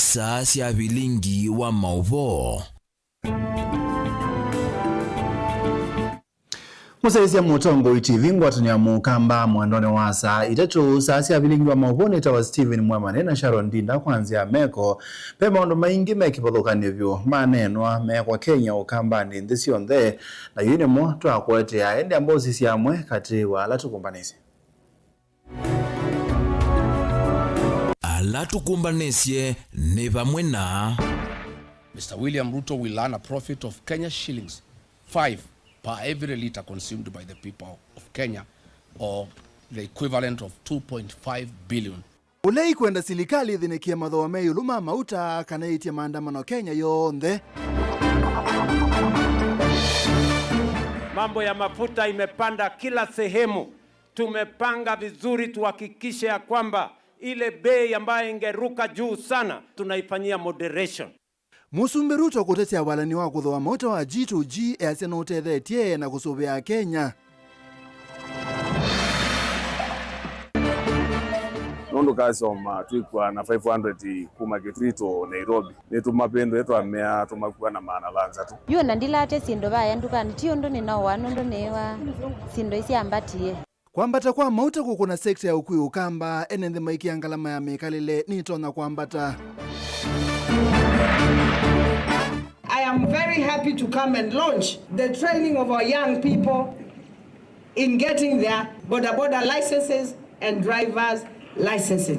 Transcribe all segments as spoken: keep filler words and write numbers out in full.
Saa sya vilingi wa maũvoo. Mũsyaĩĩsya Mũtongoi T V ngwatanĩo ya Mũkamba mwendonĩ wa saa itatũ, saa sya vilingi wa maũvoo nĩtawa Stephen Mwemane na Sharon Ndinda kwa nzĩa ya meko. Ve maũndũ maingĩ me kĩvathũkany'o vyũ maneenwa meekwa Kenya, Ũkambanĩ, nthĩ syonthe, na yu nĩmo twakũetea ĩndĩ ambosi sya amwe katĩ wa ala tũkũmbanĩsye. Ala tũkũmbanĩsye nĩ vamwe na. Mister William Ruto will earn a profit of Kenya shillings five per every litre consumed by the people of Kenya, or the equivalent of two point five billion. Ũla ikwenda silikalĩ ĩthĩnĩkĩe mathooa me ĩũlũ ma mauta kana yĩtye maandamano Kenya yonthe. Mambo ya mafuta imepanda kila sehemu. Tumepanga vizuri tuhakikishe ya kwamba ile bei ambayo ingeruka juu sana tunaifanyia moderation. Mũsumbĩ Ruto kũtetea walani wa kũthooa mauta wa G to G easya nũtethetye na kũsũvĩa Akenya. Nũndũ kasoma twĩkua na five hundred kuma Kitui to Nairobi, nĩtũmapĩndũe twamea tũmakua na maana thanthatũ. Yu ona ndilatya syĩndũ vaya ndukanĩ, ti ũndũ nĩnaũa, nũndũ nĩĩwa syĩndũ isyambatie. Kwambata kwa mauta kũkũna sekta ya ũkui Ũkamba, ene nthĩ maikĩa ngalama ya mĩkalĩle nĩtonya kwambata. I am very happy to come and launch the training of our young people in getting their boda boda licenses and drivers licenses.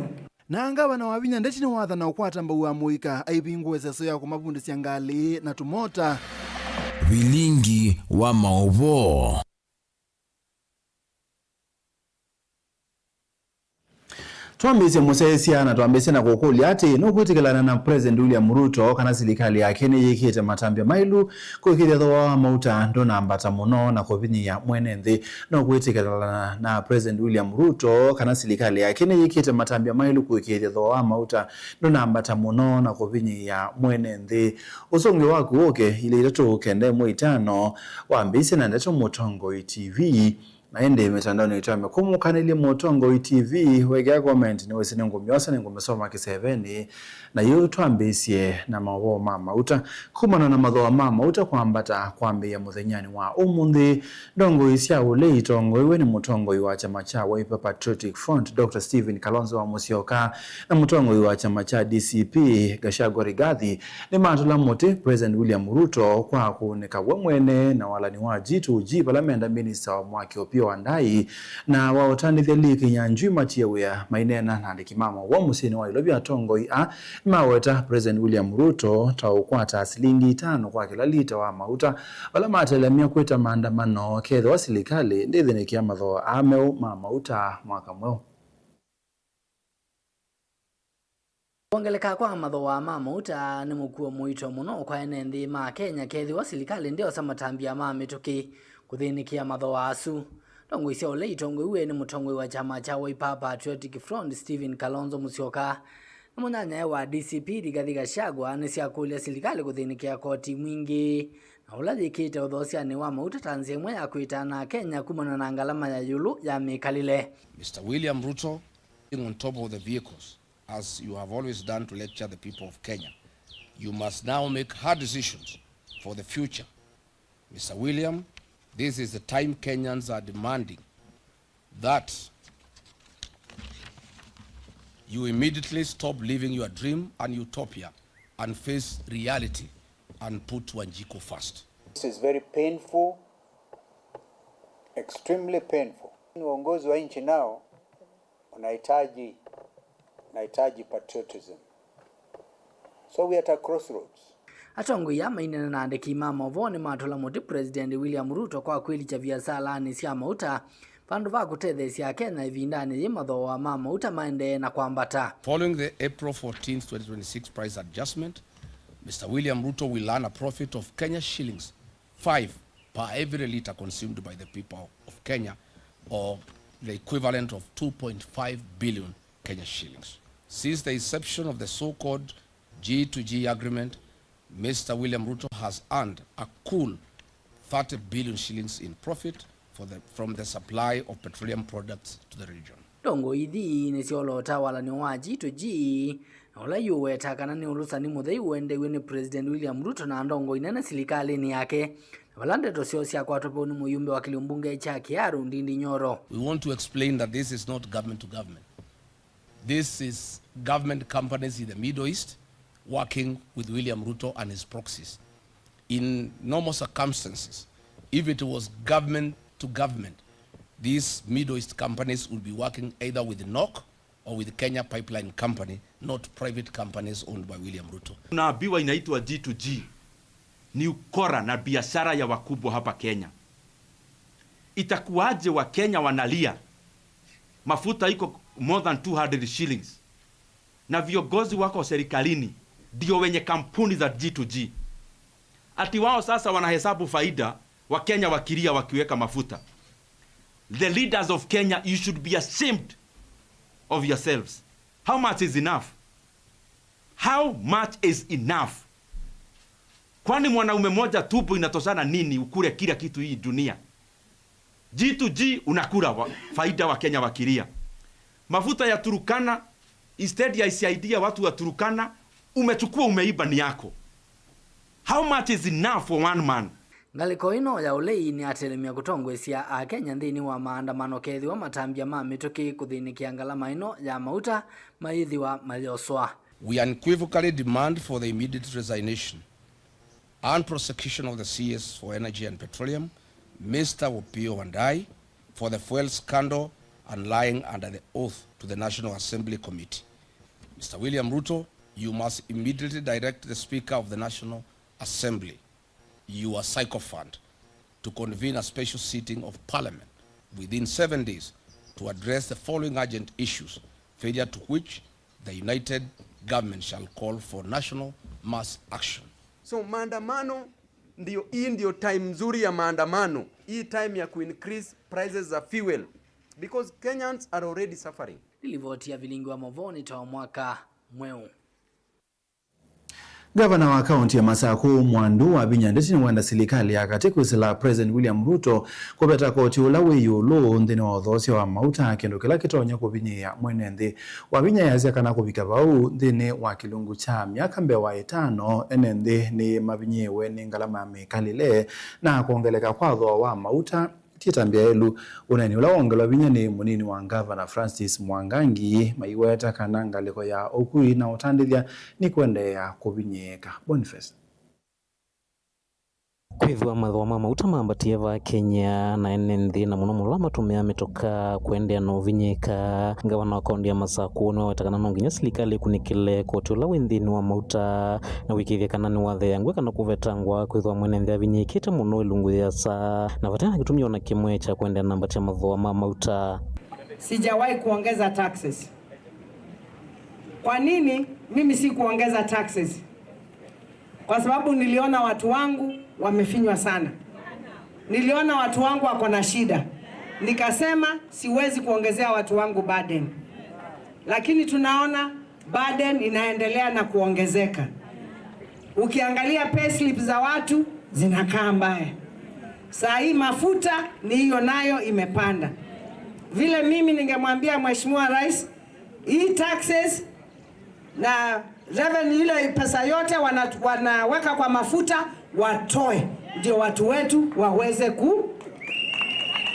Na ngavana Wavinya Ndeti nĩwathana ũkwata mbau wa mũika aivingũe seso ya kũmavundĩsya ngalĩ na tũmota. Vilingi wa maũvoo. Twambĩĩsye mũsyaĩĩsya na twambĩĩsye na kũkũlya atĩ, nũkwĩtĩkĩlana na President William Ruto kana silikalĩ yake nĩyĩkĩte matambya maĩlu kũĩkĩĩthya thooa wa mauta ndũnambata mũno na kũvinyĩĩa mwene nthĩ? Nũkwĩtĩkĩlana na President William Ruto kana silikalĩ yake nĩyĩkĩte matambya maĩlu kũĩkĩĩthya thooa wa mauta ndũnambata mũno na kũvinyĩĩa mwene nthĩ? Ũsũngĩo waku wũke ilĩ itatũ kenda ĩmwe itano. Wambĩĩsye na ndeto Mũtongoi T V. Na ĩndĩ mĩtandaonĩ itũ ya mĩkũmũkanĩlye Mũtongoi T V, wekĩa comment nĩwĩsĩ nĩngũmyosa, nĩngũmĩsoma kĩsevenĩ. Na yu twambĩĩsye na maũvoo ma mauta. Kumana na mathooa ma mauta kwambata kwambĩĩa mũthenyanĩ wa ũmũnthĩ, ndongoi sya ũlei itongoiwe nĩ mũtongoi wa kyama kya Wiper Patriotic Front, Doctor Stephen Kalonzo wa Musyoka, na mũtongoi wa kyama kya D C P, Gachagua Rigathi, nĩmatũla mũtĩ President William Ruto kwa kũũnĩka we mwene na walani wa G to G vala menda minista wa mwaki Opiyo Wandayi na wa ũtanĩthya Lee Kinyanjui matie wĩa. Maineena na andĩki ma maũvoo mũsyĩnĩ wa Ilovi, atongoi aa nĩmaweta President William Ruto ta ũkwataa silingi itano kwa kĩla lita wa mauta vala matelemya kwĩta maandamano kethĩwa silikalĩ ndĩthĩnĩkĩa mathooa aa meũ ma mauta mwaka mweũ. Kwongeleka kwa mathooa ma mauta nĩ mũkuo mũito mũno kwa ene nthĩ ma Kenya kethĩwa silikalĩ ndĩosa matambya ma mĩtũkĩ kũthĩnĩkĩa mathooa asu. Ndongoi sya ũlei itongoiw'e nĩ mũtongoi wa kyama kya Wiper Patriotic Front, Stephen Kalonzo Musyoka, na mũnyanyae wa D C P Rigathi Gachagua nĩsyakũlya silikalĩ kũthĩnĩkĩa koti mwingĩ na ũla yĩkĩte ũthoosyanĩ wa mauta ta nzĩa ĩmwe ya kwĩtana Kenya kumana na ngalama ya ĩũlũ ya mĩkalĩle. Mister William Ruto, being on top of the vehicles, as you have always done to lecture the people of Kenya, you must now make hard decisions for the future. Mister William, this is the time Kenyans are demanding that you immediately stop living your dream and utopia and face reality and put Wanjiku first. This is very painful, extremely painful. Uongozi wa nchi nao unahitaji, unahitaji patriotism. So we are at a crossroads. Atongoi aa maineena na andĩki ma maũvoo nĩmatũla mũtĩ President William Ruto kwa kwĩlikya viasalanĩ sya mauta vandũ va kũtetheesya Akenya ĩvindanĩ yĩĩ mathooa ma mauta maendee na kwambata. Following the April fourteenth, twenty twenty-six price adjustment, Mister William Ruto will earn a profit of Kenya shillings five per every litre consumed by the people of Kenya, or the equivalent of two point five billion Kenya shillings. Since the inception of the so-called G to G agreement, Mister William Ruto has earned a cool thirty billion shillings in profit for the, from the supply of petroleum products to the region. Ndongoi ithi nĩsyoloota walani wa G to G, Ola yu ũweta kana nĩ ũlũsani mũthei ũendeew'e nĩ President William Ruto na ndongoi nene silikalĩnĩ yake, na vala ndeto syoo syakwatwa vau nĩ mũyumbe wa kĩlio mbunge kya Kiharu, Ndindi Nyoro. We want to explain that this is not government to government. This is government companies in the Middle East working with William Ruto and his proxies. In normal circumstances, if it was government to government, these Middle East companies would be working either with NOC or with Kenya Pipeline Company, not private companies owned by William Ruto. Tunaambiwa inaitwa G to G. Ni ukora na biashara ya wakubwa hapa Kenya. Itakuwaje Wakenya wanalia? Mafuta iko more than two hundred shillings. Na viongozi wako serikalini ndio wenye kampuni za G to G. Ati wao sasa wanahesabu faida, Wakenya wakilia wakiweka mafuta. The leaders of Kenya, you should be ashamed of yourselves. How much is enough? How much is enough? Kwani mwanaume mmoja tumbo inatoshana nini ukule kila kitu hii dunia? G to G unakula wa, faida Wakenya wakilia. Mafuta ya Turkana, instead ya isaidia watu wa Turkana, umechukua umeiba ni yako. How much is enough for one man? Ngalĩko ĩno ya ũlei nĩyatelemya kũtongoesya Akenya nthĩnĩ wa maandamano kethĩwa matambya ma mĩtũkĩ kũthĩnĩkĩa ngalama ĩno ya mauta mayĩthĩwa mayoswa. We unequivocally demand for the immediate resignation and prosecution of the C S for Energy and Petroleum, Mister Opiyo Wandayi, for the fuel scandal and lying under the oath to the National Assembly Committee. Mister William Ruto, you must immediately direct the Speaker of the National Assembly, your sycophant, to convene a special sitting of Parliament within seven days to address the following urgent issues, failure to which the united government shall call for national mass action. So maandamano ndio, hii ndio time nzuri ya maandamano, hii time ya kuincrease prices za fuel, because Kenyans are already suffering. Nĩ livoti ya Vilingi wa Mauvoo nĩ ta mwaka mweũ. Ngavana wa kaunti ya Masakũ, Mwandu Wavinya Ndeti, nĩwenda silikalĩ ya katĩ kwĩsĩla President William Ruto kũveta koti ũla wĩ ĩũlũ nthĩnĩ wa ũthoosya wa mauta, kĩndũ kĩla kĩtonya kũvinyĩĩa mwene nthĩ. Wavinya easya kana kũvika vau nthĩnĩ wa kĩlungu kya myaka mbee wa ĩtano, ene nthĩ nĩmavinyĩĩwe nĩ ngalama ya mĩkalĩle na kwongeleka kwa thooa wa mauta. Ti ĩtambya ĩelu. Ũneeni ũla wongelwa vinya nĩ mũnini wa ngavana Francis Mwangangi, maiweta kana ngalĩko ya ũkui na ũtandĩthya nĩkũendeea kũvinyĩĩka. Boniface. Kwĩthĩwa mathooa ma mauta mambatie vaa Kenya, na ene nthĩ na mũno mũno ala matũmĩaa mĩtokaa kũendeea na ũvinyĩĩka. Ngavana wa kaunti ya Masakũ nĩwaweta kana no nginya silikalĩ ĩkunĩkĩle koti ũla wĩ nthĩnĩ wa mauta na wĩkĩĩthya kana nĩwatheeangw'a kana kũvetangwa, kwĩthĩwa mwene nthĩ avinyĩĩkĩte mũno ĩlungu yĩasa, na vate na kĩtumi o na kĩmwe kya kũendeea na mbatya mathooa ma mauta. Sijawahi kuongeza taxes. Kwa nini mimi sikuongeza taxes? Kwa sababu niliona watu wangu wamefinywa sana. Niliona watu wangu wako na shida. Nikasema siwezi kuongezea watu wangu burden. Lakini tunaona burden inaendelea na kuongezeka. Ukiangalia payslip za watu zinakaa mbaya. Saa hii mafuta ni hiyo nayo imepanda. Vile mimi ningemwambia Mheshimiwa Rais, hii taxes na revenue, ile pesa yote wana-, wanaweka kwa mafuta, watoe, ndio watu wetu waweze ku-,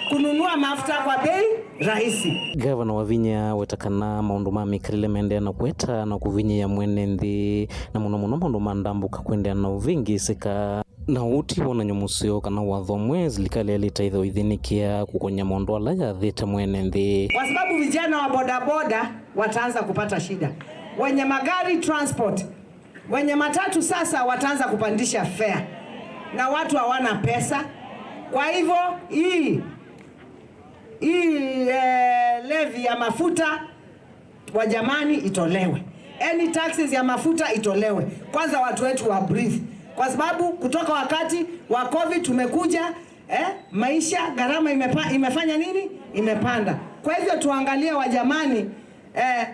kununua mafuta kwa bei rahisi. Gavana Wavinya aweta kana maũndũ ma mĩkalĩle maendeea na kũeta na kũvinyĩĩa mwene nthĩ, na mũno mũno maũndũ ma ndambũka kũendeea na ũvĩngĩĩsĩka. Na ũu ti wonany'o mũseo kana watho ũmwe silikalĩ yaĩlĩte ĩthĩwa ĩithĩnĩkĩa kũkony'a maũndũ ala yathĩte mwene nthĩ. Kwa sababu vijana wa bodaboda wataanza kupata shida. Wenye magari, transport, wenye matatu sasa wataanza kupandisha fare. Na watu hawana pesa. Kwa hivyo, hii, hii, eh, levy ya mafuta wa jamani, itolewe. Any taxes ya mafuta itolewe. Kwanza watu wetu wa breathe. Kwa sababu kutoka wakati wa covid tumekuja, eh, maisha, gharama imepa-, imefanya nini? Imepanda. Kwa hivyo tuangalie wa jamani, eh,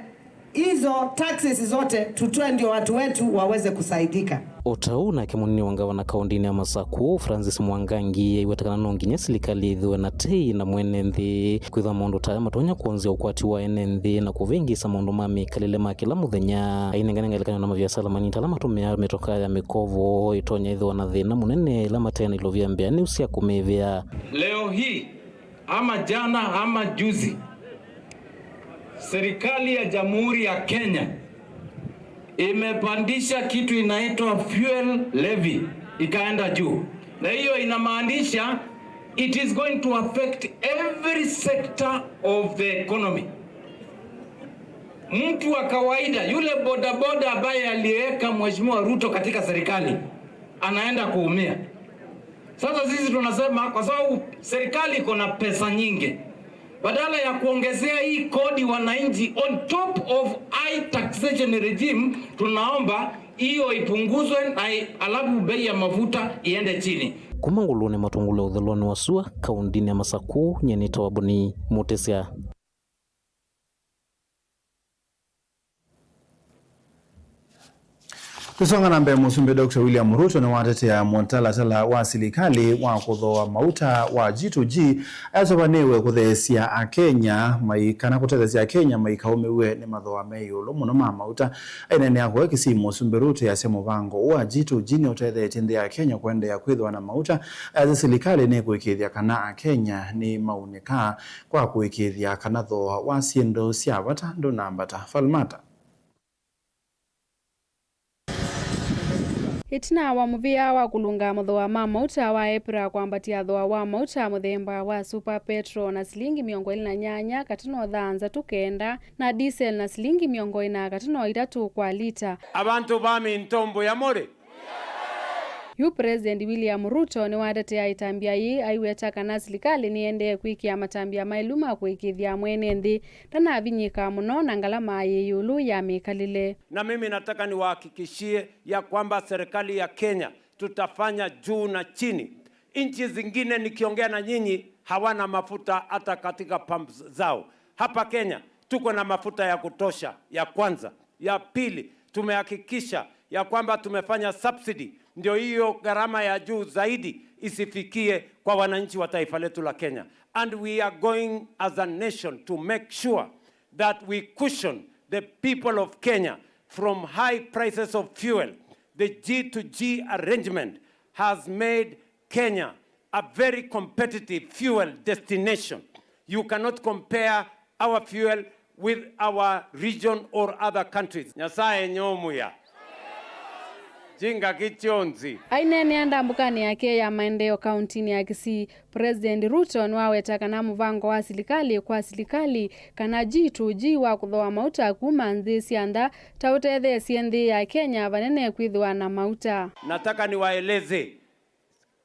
hizo taxes zote tutoe ndio watu wetu waweze kusaidika. O ta ũu nake mũnini wa ngavana kaũndĩnĩ ya Masaku, Francis Mwangangi, aiweta kana no nginya silikalĩ yĩthĩwe na tei na mwene nthĩ kwĩthwa maũndũ ta aya matonya kwonzya ũkwati wa ene nthĩ na kũvĩngĩĩsa maũndũ ma mĩkalĩle ma kĩla mũthenya. Ainengane ngelekany'o na maviasala manini ta ala matũmĩaa mĩtokaa ya mĩkovo ĩtonya ĩthĩwa na thĩna mũnene ĩla mateanĩlwe vya mbea nĩu sya kũmĩvĩa. Leo hii ama jana ama juzi, serikali ya Jamhuri ya Kenya imepandisha kitu inaitwa fuel levy, ikaenda juu, na hiyo inamaanisha it is going to affect every sector of the economy. Mtu wa kawaida, yule bodaboda ambaye aliweka Mheshimiwa Ruto katika serikali, anaenda kuumia. Sasa sisi tunasema, kwa sababu serikali iko na pesa nyingi, badala ya kuongezea hii kodi wananchi on top of high taxation regime, tunaomba hiyo ipunguzwe na i-, alafu bei ya mafuta iende chini. Kuma Ngũlũnĩ Matũngũlũ ũthelonĩ wa sua, kaũndĩnĩ ya Masaku, nyie nĩtawa Boni Mũtĩsya. Tũsonga na mbee, Mũsumbĩ Doctor William Ruto nĩwatetea mũtalatala wa silikalĩ wa kũthooa mauta wa G to G, asũvanĩwe kũtheesya Akenya mai-, kana kũtetheesya Akenya maikaũmĩw'e nĩ mathooa me ĩũlũ mũno ma mauta. Aineenea kũya Kisii, Mũsumbĩ Ruto easya mũvango ũũ wa G to G nĩũtetheetye nthĩ ya Kenya kũendeea kwĩthĩwa na mauta. Easya silikalĩ nĩkũĩkĩĩthya kana Akenya nĩmaunĩkaa kwa kũĩkĩĩthya kana thooa wa syĩndũ sya vata ndũnambata. Falmata. Ĩtina wa mũvĩa wa kũlũnga mathooa ma mauta wa EPRA kwambatya thooa wa mauta mũthemba wa Super Petrol na silingi mĩongo ĩlĩ na nyanya katano thanthatũ kenda, na diesel na silingi mĩongo ĩna katano itatũ kwa lita. Abantu ba Mintombo ya Mori. Yu President William Ruto nĩwatetea ĩtambya yĩĩ, aiweta kana silikalĩ nĩendee kwĩkĩa matambya maĩlu ma kũĩkĩĩthya mwene nthĩ ndanavinyĩka mũno na ngalama yĩ ĩũlũ ya mĩkalĩle. Na mimi nataka niwahakikishie ya kwamba serikali ya Kenya tutafanya juu na chini. Nchi zingine, nikiongea na nyinyi, hawana mafuta hata katika pumps zao. Hapa Kenya tuko na mafuta ya kutosha, ya kwanza. Ya pili, tumehakikisha ya kwamba tumefanya subsidy, ndio hiyo gharama ya juu zaidi isifikie kwa wananchi wa taifa letu la Kenya. And we are going as a nation to make sure that we cushion the people of Kenya from high prices of fuel. The G to G arrangement has made Kenya a very competitive fuel destination. You cannot compare our fuel with our region or other countries. Nyasaye nyomũya. Jinga kichonzi. Aineenea ndambũkanĩ yake ya maendeeo kauntinĩ ya Kisii, President Ruto nĩwaweta kana mũvango wa silikalĩ kwa silikalĩ kana G to G wa kũthooa mauta kuma nthĩ sya nza ta ũtetheesye nthĩ ya Kenya vanene kwĩthĩwa na mauta. Nataka niwaeleze,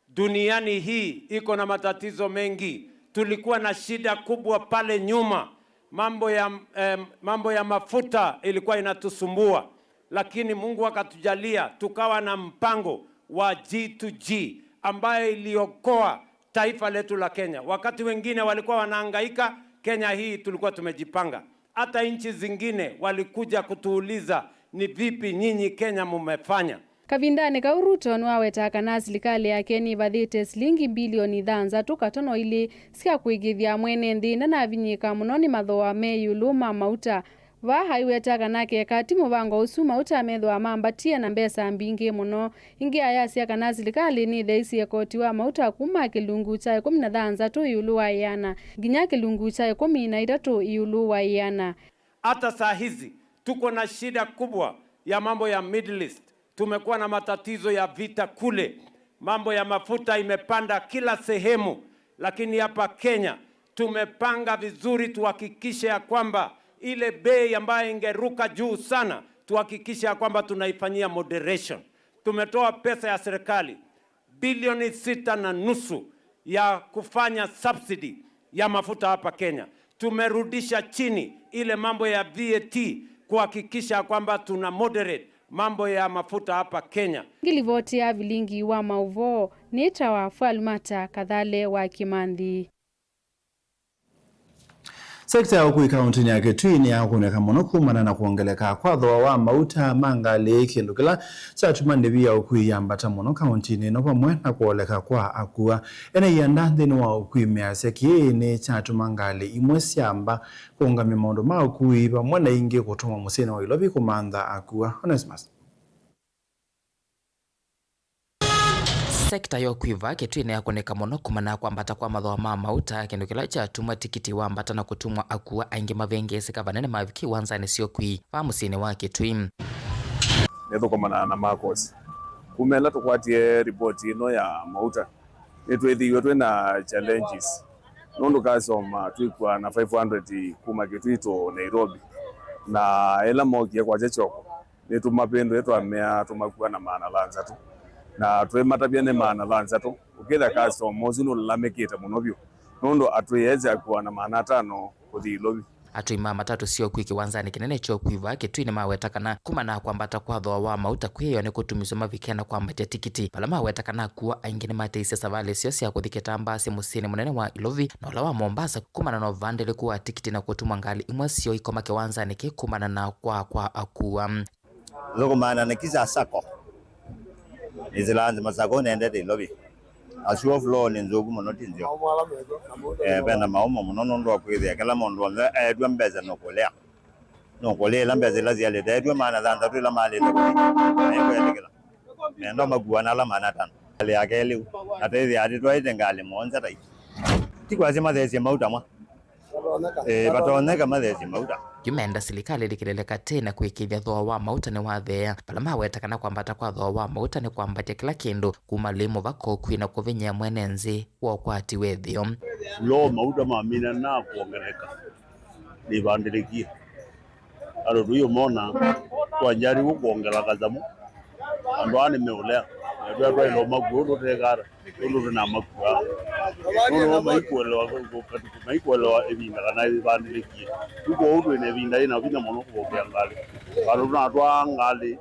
duniani hii iko na matatizo mengi. Tulikuwa na shida kubwa pale nyuma, mambo ya, em, mambo ya mafuta ilikuwa inatusumbua, lakini Mungu akatujalia tukawa na mpango wa G to G ambayo iliokoa taifa letu la Kenya. Wakati wengine walikuwa wanahangaika, Kenya hii tulikuwa tumejipanga. Hata nchi zingine walikuja kutuuliza, "Ni vipi nyinyi Kenya mumefanya?" Kavindanĩ kau, Ruto nĩwawetaa kana silikalĩ yake nĩvathĩte silingi mbilioni thanthatũ katono ilĩ sya kũĩkĩĩthya mwene nthĩ ndanavinyĩĩka mũno nĩ mathooa me ĩũlũ ma mauta. Vaa aiweta kana keka ti mũvango ũsu, mauta methĩwa mambatie na mbesa mbingĩ mũno. Ĩngĩ ayasya kana silikalĩ nĩtheisye koti wa mauta kuma kĩlungu kya ĩkũmi na thanthatũ ĩũlũ wa ĩana nginya kĩlungu kya ĩkũmi na itatũ ĩũlũ wa ĩana. Hata saa hizi tuko na shida kubwa ya mambo ya Middle East. Tumekuwa na matatizo ya vita kule, mambo ya mafuta imepanda kila sehemu, lakini hapa Kenya tumepanga vizuri, tuhakikishe ya kwamba ile bei ambayo ingeruka juu sana, tuhakikishe ya kwamba tunaifanyia moderation. Tumetoa pesa ya serikali bilioni sita na nusu ya kufanya subsidy ya mafuta hapa Kenya. Tumerudisha chini ile mambo ya V A T kuhakikisha kwamba tuna moderate mambo ya mafuta hapa Kenya. Ngilivoti ya vilingi wa mauvoo nĩtawa Falmata Kathale wa Kimanthi. Sekta ya ũkui kauntinĩ ya Kitui nĩyakũnĩka mũno kumana na kwongeleka kwa thooa wa mauta ma ngalĩ, kĩndũ kĩla kyatuma ndĩvi ya ũkui yambata mũno kauntinĩ ĩno, vamwe na kwoleka kwa akua. Ene ianda nthĩnĩ wa ũkui measya kĩĩ nĩkyatuma ngalĩ imwe syamba kũũngamya maũndũ ma ũkui, vamwe na ingĩ kũtũmwa mũsyĩnĩ wa Ilovi kũmantha akua. Onesmus. Sekta ya ũkui vaa Kitui nĩyakũnĩka mũno kumana na kwambata kwa mathooa ma mauta, kĩndũ kĩla kyatuma tikiti wambata na kũtuma akua aingĩ mavĩngĩĩsĩka vanene maviki iwanzanĩ sya ũkui vaa mũsyĩnĩ wa Kitui. Nĩthũkũmana na Marcos. Kuma ĩla tũkwatie ripoti ĩno ya mauta, nĩtwĩthĩiwe twĩ na challenges, nũndũ customer twĩkuaa na five hundred kuma Kitui to Nairobi, na ĩla mokie kwakya kyoko, nĩtũmavĩndũe twamea tũmakua na maana thanthatũ, na twĩmatavya nĩ maana thanthatũ, ũkĩthĩa customer ũsu nũlalamĩkĩte mũno vyũ, nũndũ atwĩe easya akua na maana atano kũthi Ilovi. Atũi ma matatũ sya ũkui kĩwanzanĩ kĩnene kya ũkui vaa Kitui nĩmaweta kana kumana na kwambata kwa thooa wa mauta kwĩyĩwa nĩ kũtumisye mavikĩa na kwambatya tikiti, vala maweta kana akua aingĩ nĩmateisye savalĩ syoo sya kũthi Kitambaa syĩ mũsyĩnĩ mũnene wa Ilovi na ũla wa Mombasa kumana na ũvandĩlĩku wa tikiti na kũtuma ngalĩ imwe syoo ikoma kĩwanzanĩ kĩĩ kumana na kwaa kwa akua. Thũkũmaana na kisa sacco. Nĩsĩlaa nzĩ masacco nendete Ilovi. Asu of law nĩ nzũku mũno, ti nzeo. Eh, vena maumo mũno nũndũ wa kwĩthĩa kĩla mũndũ onthe eetw'a mbesa nũkũlea. Nũkũlea ila mbesa ila sialĩte, eetw'a maana thanthatũ ila malĩte kũthi. Na ĩkwetĩkĩla. Menda makua na ala maana atano. Alĩ ya kelĩ u. Na tethĩa atĩ twaĩte ngalĩ mũonza tai. Ti kwasya mathesye mauta mwa. Ĩĩ, vatonyeka mathesye mauta. Yu menda silikalĩ ĩlikĩlĩle katĩ na kũĩkĩĩthya thooa wa mauta nĩwatheea, vala maweta kana kwambata kwa thooa wa mauta nĩ kwambatya kĩla kĩndũ, kuma lĩu mũvaka ũkui na kũvinyĩa mwene nzĩ wa ũkwati wa ĩtheo. Thooa wa mauta mamina na kwongeleka nĩvandĩlĩkie. Andũ tũiũmona twanjaliwe kwongela kasamũ. Andũ aa nĩmeũlea. Na twĩa twaĩle ũmakua ũndũ tũtekata. Nũndũ twĩnamakua. Nũndũ maikuelewa, maikuelewa ĩvinda kana ĩvandĩlĩkie. Yu kwoou twĩ na ĩvinda yĩna vinya mũno kũvokea ngalĩ. Vandũ tũnatwaa ngalĩ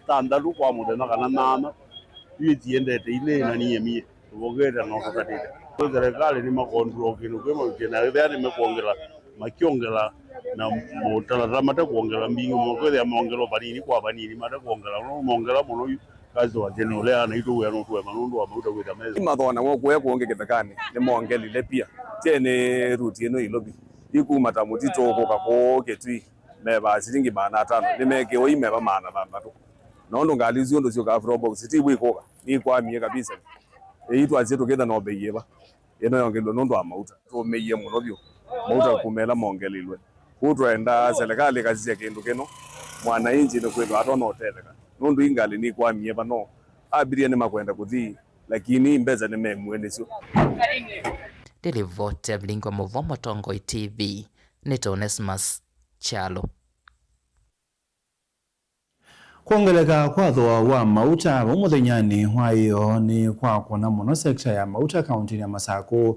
thanthatũ kwa mũthenya kana nana, yu ĩtiendete ilĩ na niĩ mie. Tũvokete na ũtũkatĩte. Kwĩ serikali nĩmakontrol kĩndũ kĩu mavikie na ĩthĩa nĩmekwongela, makyongela na mũtalatala mate kwongela mbingĩ mũno, kwĩthĩa mongelo vanini kwa vanini mate kwongela, no mongela mũno yu. Kasi wa general ya naitũ wĩa nũtũema nũndũ wa mauta kwĩtha mesa. Mathooa na w'o kũya kũngĩ kĩthekanĩ nĩmongelile pia. Kyeni ruti ĩno Ilovi ikuma ta mũtitũ kũka kũũ Kitui meva silingi maana atano, nĩmekiwe imeva maana thanthatũ. Na ũndũ ngalĩ isu ũndũ syũkaa Probox ti w'o ikũka, nikwamie kabisa. Ĩĩ twasye tũkĩtha no mbei ĩva. Ĩno yongelwe nũndũ wa mauta. Tũũmĩie mũno vyũ mauta kuma ĩla mongelilwe. Kwoou twaendaa selekalĩ ĩkasisya kĩndũ kĩno, mwanainchi nĩkwĩthwa atona ũtetheka. Nũndũ ii ngalĩ nikwamie vano, abiria nĩmakwenda kũthi, lakini mbesa nĩmemue nĩsyo. Ndĩlivoti ya vilingi wa mũvoo Mũtongoi T V, nĩ ta Onesmus Kyalo. Kwongeleka kwa thooa wa mauta vau mũthenyanĩ wa ĩoo nĩ kwa kũna mũno sekta ya mauta kauntinĩ ya Masakũ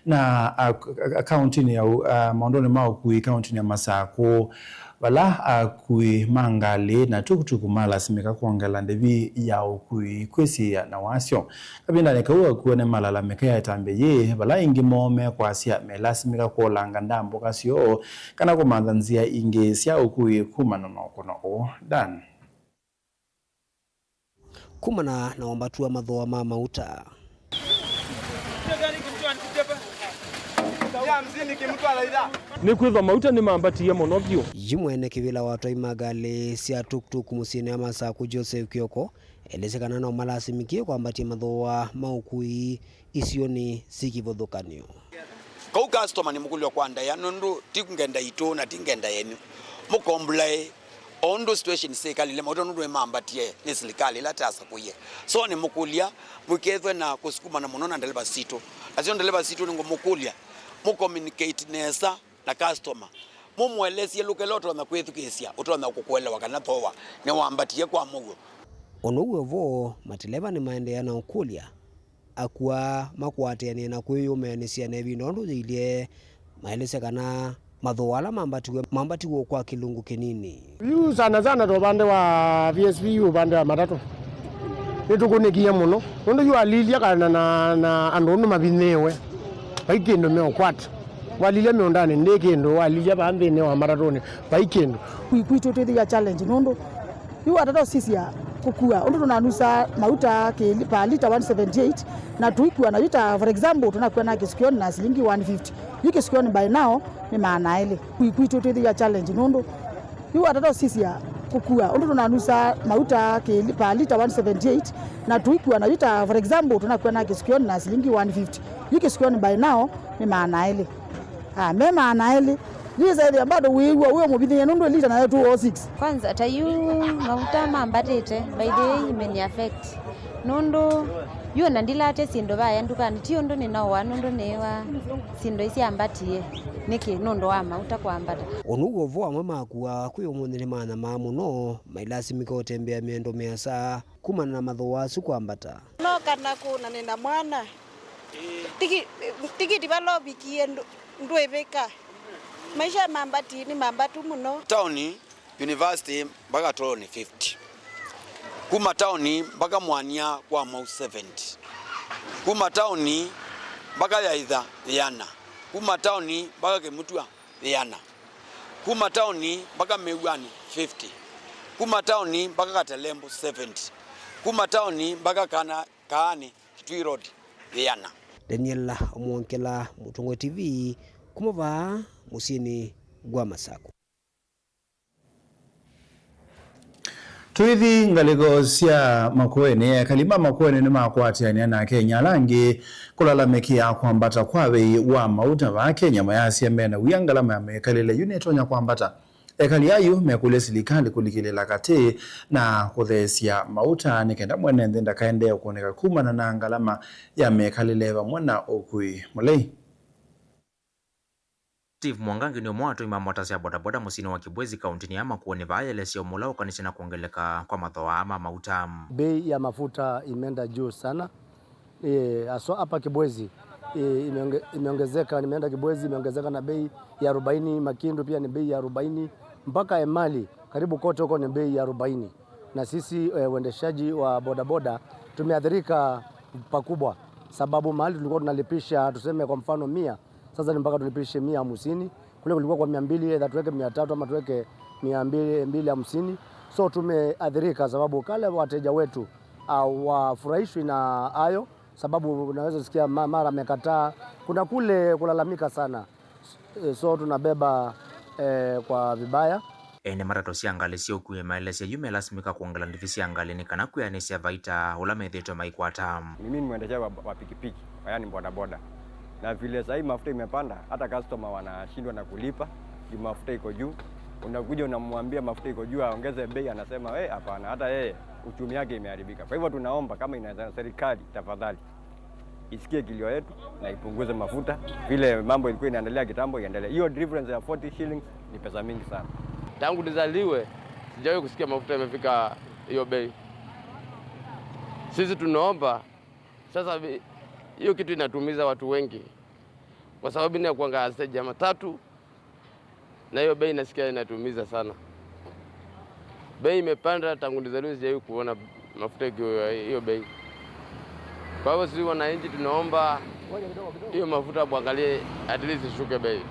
na a-, a-, kauntinĩ ya ũ-, a, maũndũnĩ ma ũkui kauntinĩ ya Masakũ, vala akui ma ngalĩ na tukutuku malasimĩka kwongela ndĩvi ya ũkui kwĩsiĩa na wasyo. Kavindanĩ kau, akua nĩmalalamĩka ĩtambya yĩĩ, vala aingĩ moo mekwasya melasimĩka kũlanga ndambũka syoo kana kũmantha nzĩa ingĩ sya ũkui kumana na ũkũno ũũ. Dan. Kumana na wambatu wa mathooa ma mauta. Nĩkwĩthwa mauta nĩmambatie mũno vyũ. Yu mwene kĩvĩla wa atwai ma ngalĩ sya tuktuk mũsyĩnĩ wa Masakũ, Joseph Kioko, elesya kana no malasimĩkie kwambatya mathooa ma ũkui isionĩ syĩ kĩvathũkany'o. Kau customer nĩmũkũlya kwa ndaĩa, nũndũ ti ngenda itũ na ti ngenda yenyu. Mũkomblaĩ o ũndũ situation syĩkalile, mauta nũndũ nĩmambatie nĩ silikalĩ ĩla tasakũie. So nĩmũkũlya mũikethwe na kũsukumana mũno na ndeleva sitũ. Nasyo ndeleva sitũ nĩngũmũkũlya mũcommunicate nesa na customer, mũmũelesye lũka ĩla ũtonya kwĩthukĩĩsya, ũtonya kũkũelewa kana thooa nĩwambatie kwa mũuo. O na ũu wĩ vo, mateleva nĩmaendeea na ũkũlya akua makũatĩanĩe na kwĩyũmĩanĩsya na ĩvinda ũndũ yĩilye, maelesya kana mathooa ala mambatiwe, mambatiwe o kwa kĩlungu kĩnini. Yu sana sana ta ũvande wa V S V, yu ũvande wa matatũ nĩtũkũnĩkie mũno, nũndũ yu alilya kana na, na andũ ũndũ mavinyĩĩwe, vai kĩndũ meũkwata. Walilya mĩũndanĩ ndĩ kĩndũ, walilya vaa nthĩnĩ wa matatũnĩ vai kĩndũ. Kwi-, kwitũ twĩthĩwa challenge nũndũ yu watata ũsisya kũkua ũndũ tũnanusaa mauta kĩli-, per liter one seventy-eight, na tũikua na yu ta, for example, tũnakwĩa na kĩsikioni na silingi one fifty. Yu kĩsikioni by now nĩ maana elĩ. Kwi-, kwitũ twĩthĩwa challenge nũndũ yu watata ũsisya kũkua ũndũ tũnanusaa mauta kĩli-, per liter one seventy-eight, na tũikua na yu ta, for example, tũnakwĩa na kĩsikioni na silingi one fifty. Yu kĩsikioni by now nĩ maana elĩ. Ah, me maana elĩ. Yu ĩsaĩthĩa bado wĩw'a wĩ mũvithĩe nũndũ lita nayo two oh six. Kwanza ta yu mavuta mambatĩte, by the way, imeni affect. Nũndũ yu ona ndilatya syĩndũ vaya ndukanĩ, ti ũndũ nĩnaũa nũndũ nĩwa syĩndũ isyambatie. Nĩkĩ? Nũndũ wa mauta kwambata. Ũnũu ũvo amwe makuaa kwĩ ũmũnthĩ nĩmanyamaa mũno, mailasimĩka ũtembea mĩendo mĩasa kumana na mathooa asu kwambata. No kana kũna nĩna mwana. Tiki-, tikiti vala ũvikie ndũ-, ndwĩvĩka. Maisha mambatii nĩ mambatu mũno. Taoni, university mpaka tolo nĩ fifty. Kuma taoni mpaka Mwania kwa Mau seventy. Kuma taoni mpaka Yaitha ĩana. Kuma taoni mpaka Kĩmutwa ĩana. Kuma taoni mpaka Mĩw'anĩ fifty. Kuma taoni mpaka Katelembo seventy. Kuma taoni mpaka Kana-, Kaanĩ Kitui Road ĩana. Daniel Mwongela, Mũtongoi T V, kuma vaa mũsyĩnĩ wa Masaku. Tũithi ngalĩko sya Makueni, ekali ma Makueni nĩmakwatĩanĩa na Akenya ala angĩ kũlalamĩkĩa kwambata kwa vei wa mauta vaa Kenya, mayasya mena wia ngalama ya mĩkalĩle yu nĩtonya kwambata. Ekali ayu mekũlya silikalĩ kũlikĩlĩla katĩ na kũtheesya mauta nĩ kenda mwene nthĩ ndakaendee kũnĩka kumana na ngalama ya mĩkalĩle vamwe na ũkui mũlei. Steve Mwangangi nĩ ũmwe wa atũi ma mota sya bodaboda mũsyĩnĩ wa Kibwezi, kaũntĩnĩ ya Makueni, vaa aelesya ũmwe ũla ũkonetye na kwongeleka kwa mathooa ma mauta. Bei ya mafuta imeenda juu sana. Eh, haswa hapa Kibwezi, eh, imeonge-, imeongezeka, nimeenda Kibwezi, imeongezeka na bei ya arobaini, Makindu pia ni bei ya arobaini, mpaka Emali, karibu kote huko ni bei ya arobaini. Na sisi, eh, uendeshaji wa bodaboda tumeathirika pakubwa, sababu mahali tulikuwa tunalipisha, tuseme kwa mfano mia, sasa ni mpaka tulipishe mia hamsini. Kule kulikuwa kwa mia mbili, either tuweke mia tatu ama tuweke mia mbili, mbili hamsini. So tumeathirika sababu kale wateja wetu, ah, wafurahishwi na hayo, sababu unaweza sikia ma-, mara amekataa. Kuna kule kulalamika sana. Eh, so tunabeba, eh, kwa vibaya. Ene matatũ sya ngalĩ sya ũkui maelesya yu melasimĩka kwongela ndivi sya ngalĩ nĩ kana kwĩanĩsya vaita ũla methĩĩtwe maikwata. Mimi ni mwendesha wa, wa pikipiki, yaani bodaboda. Na vile sahii mafuta imepanda, hata customer wanashindwa na kulipa, juu mafuta iko juu. Unakuja unamwambia mafuta iko juu, aongeze bei, anasema, "Eh, hapana," hata yeye uchumi yake imeharibika. Kwa hivyo tunaomba kama inaweza, serikali, tafadhali, isikie kilio yetu na ipunguze mafuta. Vile mambo ilikuwa inaendelea kitambo, iendelee. Hiyo difference ya forty shillings ni pesa mingi sana. Tangu nizaliwe, sijawahi kusikia mafuta imefika hiyo bei. Sisi tunaomba sasa, vi-, hiyo kitu inatumiza watu wengi, kwa sababu inakuanga stage ya matatu, na hiyo bei nasikia inatumiza sana. Bei imepanda tangu nizaliwe, sijawahi kuona mafuta ikiwa hiyo bei. Kwa hivyo sisi wananchi tunaomba hiyo mafuta mwangalie, at least ishuke bei.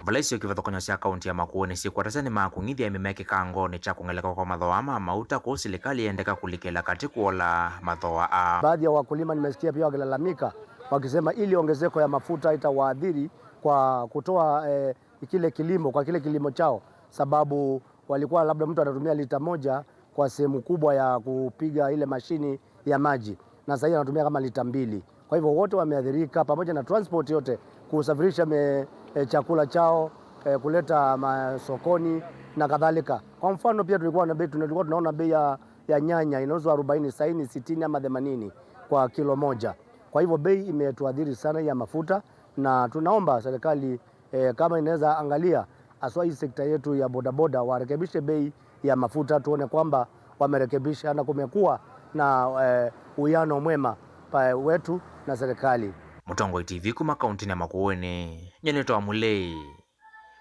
Vala isio kĩvathũkany'o sya kaunti ya Makueni syĩkwatasya nĩmakũng'ithya ĩmĩ mekĩkangonĩ kya kwongeleka kwa mathooa ma mauta kũu silikalĩ yendeka kũlikĩla katĩ kũola mathooa aa. Baadhi ya wakulima nimesikia pia wakilalamika wakisema ili ongezeko ya mafuta itawaathiri kwa kutoa, eh, kile kilimo, kwa kile kilimo chao, sababu walikuwa labda mtu anatumia lita moja kwa sehemu kubwa ya kupiga ile mashini ya maji, na sasa anatumia kama lita mbili. Kwa hivyo wote wameathirika, pamoja na transport yote, kusafirisha me-, eh, chakula chao, eh, kuleta masokoni na kadhalika. Kwa mfano pia tulikuwa na bei, tulikuwa tunaona bei ya, ya nyanya inauzwa arobaini, sasa ni sitini ama themanini kwa kilo moja. Kwa hivyo bei imetuathiri sana ya mafuta, na tunaomba serikali, eh, kama inaweza angalia haswa hii sekta yetu ya bodaboda, warekebishe bei ya mafuta, tuone kwamba wamerekebisha na kumekuwa na, eh, uwiano mwema pa wetu na serikali. Mũtongoi T V kuma kauntinĩ ya Makueni, nyie nĩtawa Mũlei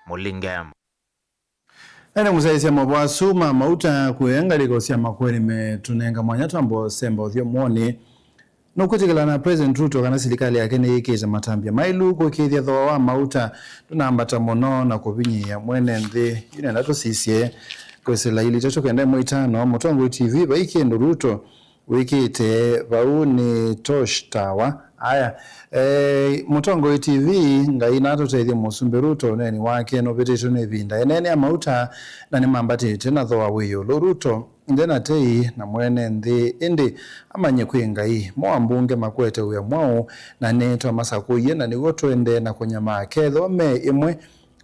Mũlinge. Ene mũsyaĩĩsya maũvoo asu ma mauta kũea ngalĩko sya Makueni metũnenga mwanya twamba ũsemba ũthyũmũonĩ. Nũkwĩtĩkĩla na President Ruto kana silikalĩ yake nĩyĩkĩte matambya maĩlu kũĩkĩĩthya thooa wa mauta ndũnambata mũno na kũvinyĩĩa mwene nthĩ? Yu nenda tũsisye kwĩsĩla ilĩ itatũ kenda ĩmwe itano. Mũtongoi T V, vai kĩndũ Ruto wĩkĩte vau nĩ Tosh Tawa. Aya, eh, Mũtongoi T V, Ngai natũtethye. Mũsumbĩ Ruto ũneeni wake nũvĩtĩtwe nĩ ĩvinda. Ene nĩ a mauta na nĩmambatĩte na thooa wĩ ĩũlũ. Ruto nde na tei na mwene nthĩ, ĩndĩ amanye kwĩ Ngai. Mo ambunge makwete wĩa mwaũ, na nĩ twamasakũie, na nĩw'o tũendee na kũnyamaa kethĩwa me ĩmwe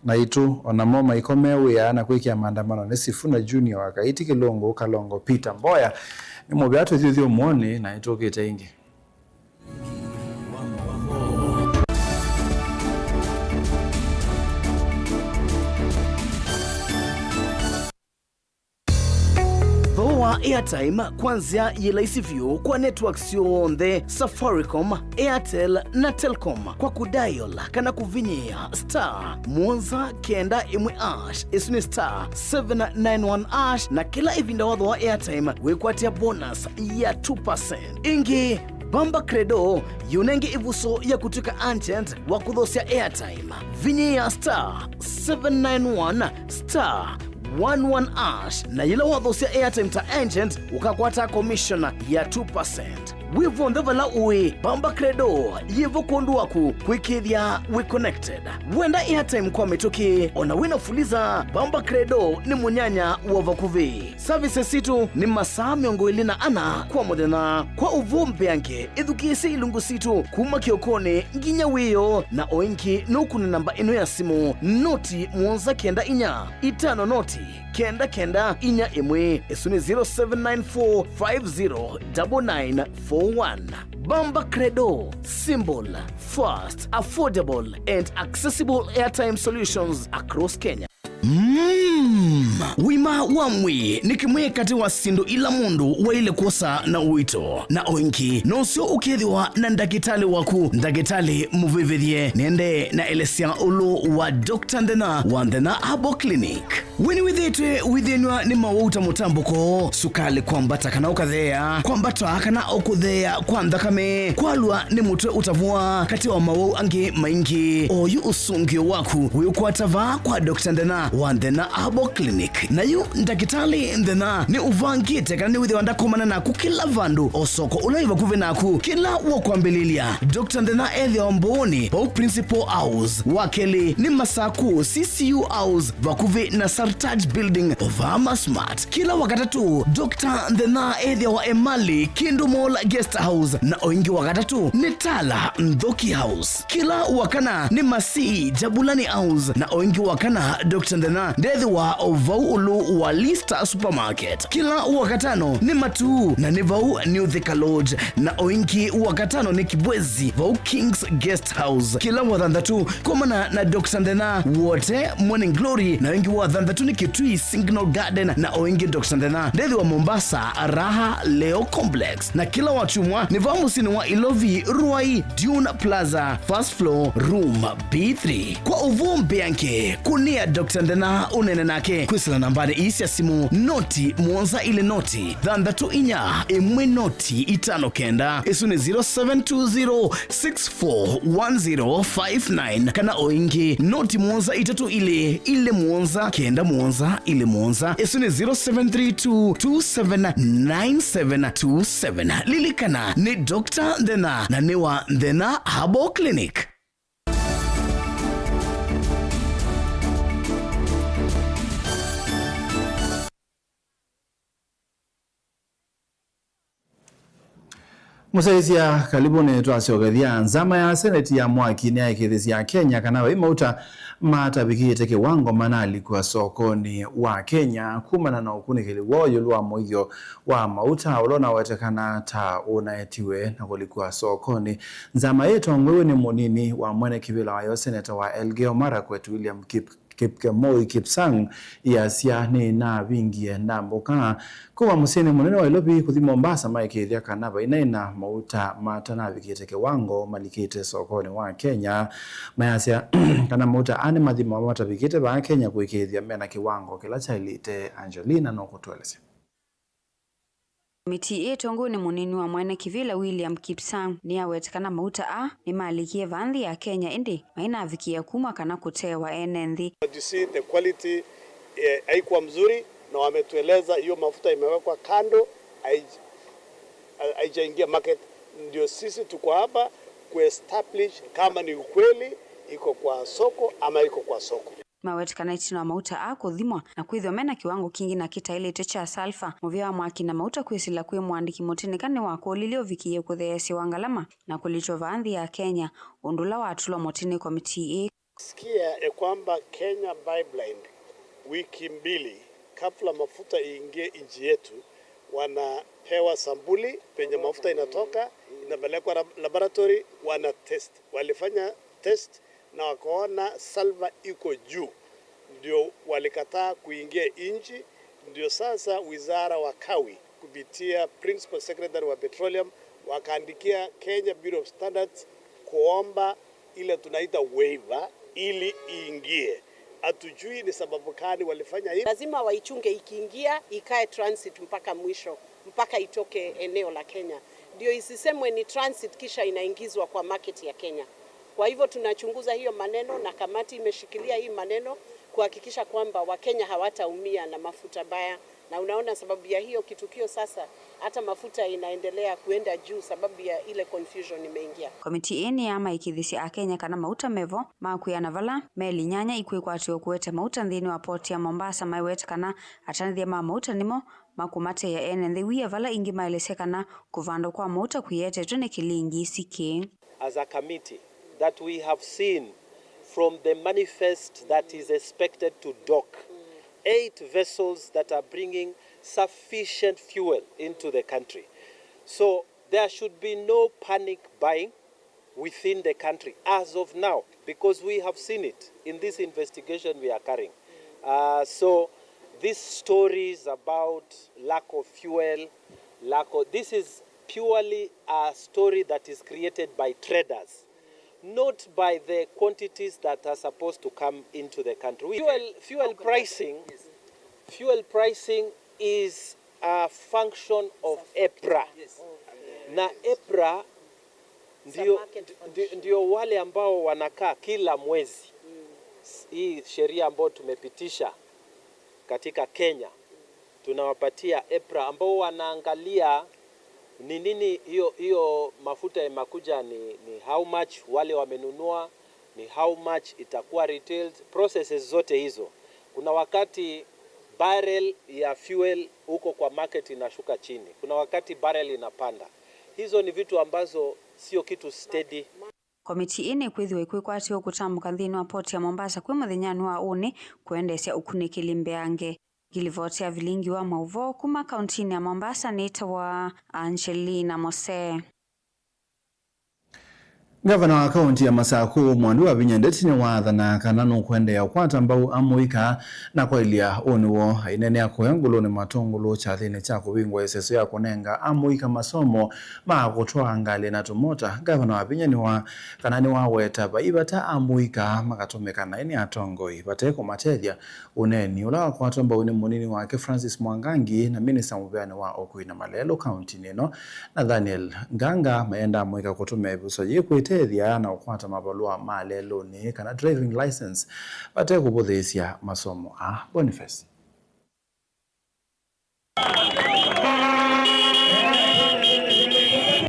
naitũ, o namo maikome wĩa na kwĩkĩa maandamano nĩ Sifuna Junior wa Kaiti Kĩlũngũ, Kalongo Peter Mboya. Nĩ mũvea tũthiũthiũmũonĩ na nĩtũkĩte ĩngĩ. Thooa airtime kwa nzĩa yĩ laisi vyũ kwa network syonthe, Safaricom, Airtel na Telcom, kwa kũdial kana kũvinyĩĩa star mũonza kenda ĩmwe hash, ĩsu nĩ star seven nine one hash, na kĩla ĩvinda wathooa airtime wĩkwatĩa bonus ya two percent. Ĩngĩ, Bamba Credo yĩũnenge ĩvuso ya kũtw'ĩka agent wa kũthosya airtime. Vinyĩĩa star seven nine one star one one hash, na yĩla wathosya airtime ta agent, ũkakwata commission ya two percent. Wĩ vonthe vala ũĩ, Bamba Credo yĩvo kwondũ waku kwĩkĩĩthya wĩ connected. Wenda airtime kwa mĩtũkĩ, ona wĩna Fuliza, Bamba Credo nĩ mũnyanya wa vakuvĩ. Services sitũ nĩ masaa mĩongo ĩlĩ na ana kwa mũthenya. Kwa ũvoo mbeange, ĩthukĩĩsye ilungu sitũ kuma kĩokonĩ nginya wĩoo, na o ĩngĩ nũkũne namba ĩno ya simũ, noti mũonza kenda inya itano noti kenda kenda inya ĩmwe. Ĩsu nĩ zero seven nine four five zero nine nine four one. Bamba Credo, simple, fast, affordable and accessible airtime solutions across Kenya. Mm. Ũima wa mwĩĩ nĩ kĩmwe katĩ wa syĩndũ ila mũndũ waĩle kwosa na ũito, na o ĩngĩ nũseo ũkethĩwa na ndakĩtalĩ waku. Ndakĩtalĩ mũvĩvĩthye nĩendee na elesya ũlũ wa Doctor Nthena wa Nthena Herbal Clinic. We nĩwĩthĩĩtwe ũithĩnw'a nĩ mawau ta mũtambũko, sukalĩ kwambata kana ũkatheea, kwambata kana ũkũtheea kwa nthakame, kwalwa nĩ mũtwe ũtavũa, katĩ wa mawau angĩ maingĩ? Oyu ũsũngĩo waku wĩũkwata vaa kwa Doctor Nthena wa Nthena Herbal Clinic. Na yu Ndakĩtalĩ Nthena nĩũvangĩte kana nĩwĩthĩwa ndakomana naku kĩla vandũ, o soko ũla wĩ vakuvĩ naku. Kĩla wakwambĩlĩlya, Doctor Nthena ethĩawa Mbooni, vau Principal House. Wa kelĩ nĩ Masaku, C C U House, vakuvĩ na Sartaj Building, o vaa Masmart. Kĩla Wakatatũ, Doctor Nthena ethĩawa Emali, Kindu Mall Guest House, na o ĩngĩ Wakatatũ nĩ Tala, Nthoki House. Kĩla Wakana nĩ Masii, Jabulani House, na o ĩngĩ Wakana, Doctor Nthena ndethĩwa o vau ũlũ wa Lista Supermarket. Kĩla Wakatano nĩ Matuu, na nĩ vau New Thika Lodge, na o ĩngĩ Wakatano nĩ Kibwezi, vau King's Guest House. Kĩla Wathanthatũ, komana na Doctor Nthena Wote Morning Glory, na o ĩngĩ Wathanthatũ nĩ Kitui Signal Garden, na o ĩngĩ Doctor Nthena ndethĩwa Mombasa, Raha Leo Complex. Na kĩla Wakyumwa nĩ vaa mũsyĩnĩ wa Ilovi, Ruai, Dune Plaza, first floor, room B three. Kwa ũvoo mbeange, kũnĩa Doctor Nthena ũneene nake kwĩsĩla nambanĩ ii sya simũ, noti mũonza ilĩ noti thanthatũ inya ĩmwe noti itano kenda. Ĩsu nĩ zero seven two zero six four one zero five nine, kana o ĩngĩ, noti mũonza itatũ ilĩ ilĩ mũonza kenda mũonza ilĩ mũonza. Ĩsu nĩ zero seven three two two seven nine seven two seven. Lilikana, nĩ Doctor Nthena, na nĩ wa Nthena Herbal Clinic. Mũsyaĩĩsya, kalivuni twasyokethya. Nzama ya Seneti ya mwaki nĩyaĩkĩĩthĩsye Akenya kana vai mauta matavikĩte kĩwango manalikwa sokonĩ wa Kenya kumana na ũkunĩkĩli woo ĩũlũ wa mũio wa mauta ũla ũnawetekana ta ũnaetiwe na kũlikwa sokonĩ. Nzama ĩĩ ĩtongoew'e nĩ mũnini wa mwene kĩvĩla wayo, seneta wa Elgeyo Marakwet, William Kip Kipkemoi Kipsang, yasya nĩnavingie ndambũka kuma mũsyĩnĩ mũnene wa Nairobi kũthi Mombasa maĩkĩĩthya kana vainaĩ na mauta matanavikĩte kĩwango malikĩte sokonĩ wa Kenya. Mayasya kana mauta aa nĩmathimawa matavikĩte vaa Kenya kũĩkĩĩthya mena kĩwango kĩla kyaĩlĩte. Angelina nũkũtũelesya. Mĩtĩ ĩĩ ĩtongoew'e nĩ mũnini wa mwene kĩvĩla William Kipsang nĩyaweta kana mauta aa nĩmalĩkie vaa nthĩ ya Kenya, ĩndĩ mainavikĩa kumw'a kana kũtewa ene nthĩ. But you see, the quality, eh, haikuwa mzuri, na wametueleza hiyo mafuta imewekwa kando, haij-, haijaingia market. Ndio sisi tuko hapa kuestablish kama ni ukweli iko kwa soko ama iko kwa soko. Nĩmaweta kana ĩtina wa mauta aa kũthimwa na kwĩthĩwa mena kĩwango kingĩ na kĩtaĩlĩte kya sulfur, mũvĩa wa mwaki, na mauta kwĩsĩla kwĩ mũandĩki mũtĩ nĩ kana nĩwakũlilye ũvikĩĩe kũtheesya wa ngalama na kũlitwa vaa nthĩ ya Kenya, ũndũ ũla watulwa mũtĩ nĩ komitii ĩĩ. Sikia ya kwamba Kenya Pipeline wiki mbili kabla mafuta iingie nchi yetu, wanapewa sampuli penye mafuta inatoka, inapelekwa lab-, laboratory, wana test. Walifanya test na wakaona sulfur iko juu, ndio walikataa kuingia nchi. Ndio sasa wizara wa kawi kupitia Principal Secretary wa Petroleum wakaandikia Kenya Bureau of Standards kuomba ile tunaita waiver ili iingie. Hatujui ni sababu gani walifanya hivi. Lazima waichunge, ikiingia ikae transit mpaka mwisho, mpaka itoke eneo la Kenya, ndio isisemwe ni transit kisha inaingizwa kwa market ya Kenya. Kwa hivyo tunachunguza hiyo maneno na kamati imeshikilia hii maneno kuhakikisha kwamba Wakenya hawataumia na mafuta mbaya. Na unaona, sababu ya hiyo kitukio sasa, hata mafuta inaendelea kuenda juu sababu ya ile confusion imeingia. Komitii ĩĩ nĩyamaĩkĩĩthya Akenya kana mauta mevo ma kwĩana vala meli nyanya ikwĩkwatĩwa kũete mauta nthĩnĩ wa poti ya Mombasa, maiweta kana atanĩthya ma mauta nĩmo makũmateea ene nthĩ wia vala ĩngĩ maelesya kana kũvandwa kwa mauta kũyetetwe nĩ kĩlingi ĩsikĩĩ. As a committee, that we have seen from the manifest that is expected to dock eight vessels that are bringing sufficient fuel into the country. So there should be no panic buying within the country as of now, because we have seen it in this investigation we are carrying. Uh, so these stories about lack of fuel, lack of, this is purely a story that is created by traders, not by the quantities that are supposed to come into the country. We, fuel, fuel pricing, fuel pricing is a function of EPRA. Na EPRA ndio, ndio, ndio wale ambao wanakaa kila mwezi. S-, hii sheria ambayo tumepitisha katika Kenya, tunawapatia EPRA ambao wanaangalia ni nini hiyo, hiyo mafuta imekuja ni, ni how much, wale wamenunua ni how much itakuwa retailed, processes zote hizo. Kuna wakati barrel ya fuel huko kwa market inashuka chini, kuna wakati barrel inapanda. Hizo ni vitu ambazo sio kitu steady. Komitii ĩĩ nĩkwĩthĩwa ĩkwĩkwatĩwa kũtambũka nthĩnĩ wa poti ya Mombasa kwĩ mũthenyanĩ wa ũnĩ kũendeesya ũkunĩkĩli mbeange. Ngilivoti ya vilingi wa maũvoo kuma kauntinĩ ya Mombasa nĩtawa Angelina Mose. Ngavana wa kaunti ya Masakũ, Mwandu wa Vinya Ndeti, nĩwaathana kana nũkũendeea kũkwata mbau amũika na kwaĩlya ũnĩ woo. Aineenea kũya ngũlũnĩ matũngũlũ kyathĩnĩ kya kũvingũa ĩseso ya kũnenga amũika masomo ma kũtwaa ngalĩ na tũmota, ngavana wa Vinya nĩwa kana nĩwaweta vai vata amũika makatũmĩka naĩ nĩ atongoi vate kũmatethya ũneeni ũla wakwatwa mbau nĩ mũnini wake Francis Mwangangi na minista mũvĩanĩ wa ũkui na malelũ kauntinĩ ĩno, Nathaniel Nganga, mayenda amũika kũtũmĩa ĩvuso yĩĩ kwĩtethya na kũkwata mavalũa ma lelũnĩ kana driving license vate kũvũthĩĩsya masomo aa. Boniface.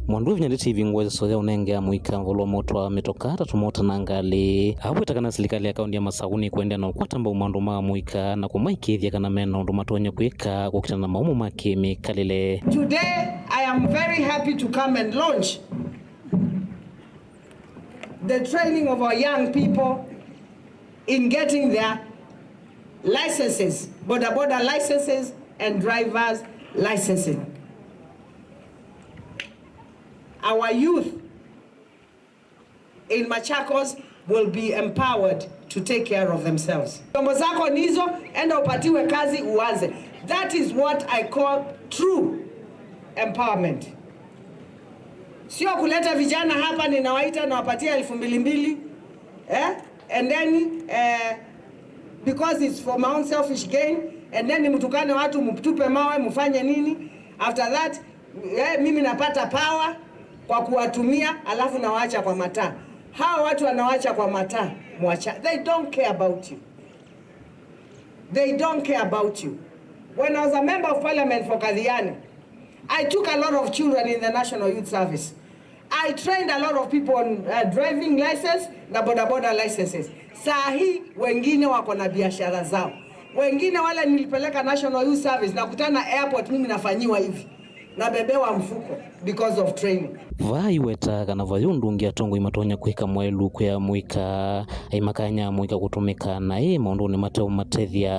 Mwandu wa Vinya Ndeti ĩvingũa ĩseso ya ũnenge amũika mavalũa ma ũtwaa mĩtoka ta tũmota na ngalĩ. Aweta kana silikalĩ ya kaunti ya Masakũ nĩkũendeea na ũkwata mbau maũndũ ma amũika na kũmaĩkĩĩthya kana mena ũndũ matonya kwĩka kũkitana na maumo ma kĩmĩkalĩle. Today, I am very happy to come and launch the training of our young people in getting their licenses, boda boda licenses and driver's licenses. Our youth in Machakos will be empowered to take care of themselves. Chombo zako nizo, enda upatiwe kazi uanze. That is what I call true empowerment. Sio kuleta vijana hapa, ninawaita, nawapatia elfu mbili mbili, eh? And then, eh, because it's for my own selfish gain, and then mtukane watu, mtupe mawe, mfanye nini? After that, Eh, mimi napata power kwa kuwatumia, alafu nawaacha kwa mataa. Hawa watu wanawaacha kwa mataa, mwacha. They don't care about you. They don't care about you. When I was a member of parliament for Kathiani, I took a lot of children in the National Youth Service. I trained a lot of people on, uh, driving license na bodaboda licenses. Saa hii wengine wako na biashara zao. Wengine wale nilipeleka National Youth Service, nakutana airport, mimi nafanyiwa hivi. Nabebewa mfuko because of training. Vaa iweta kana vai ũndũ ũngĩ atongoi matonya kwĩka mwaĩlu kwĩa mũika, aimakanya mũika kũtũmĩka naĩ maũndũnĩ mateũmatethya,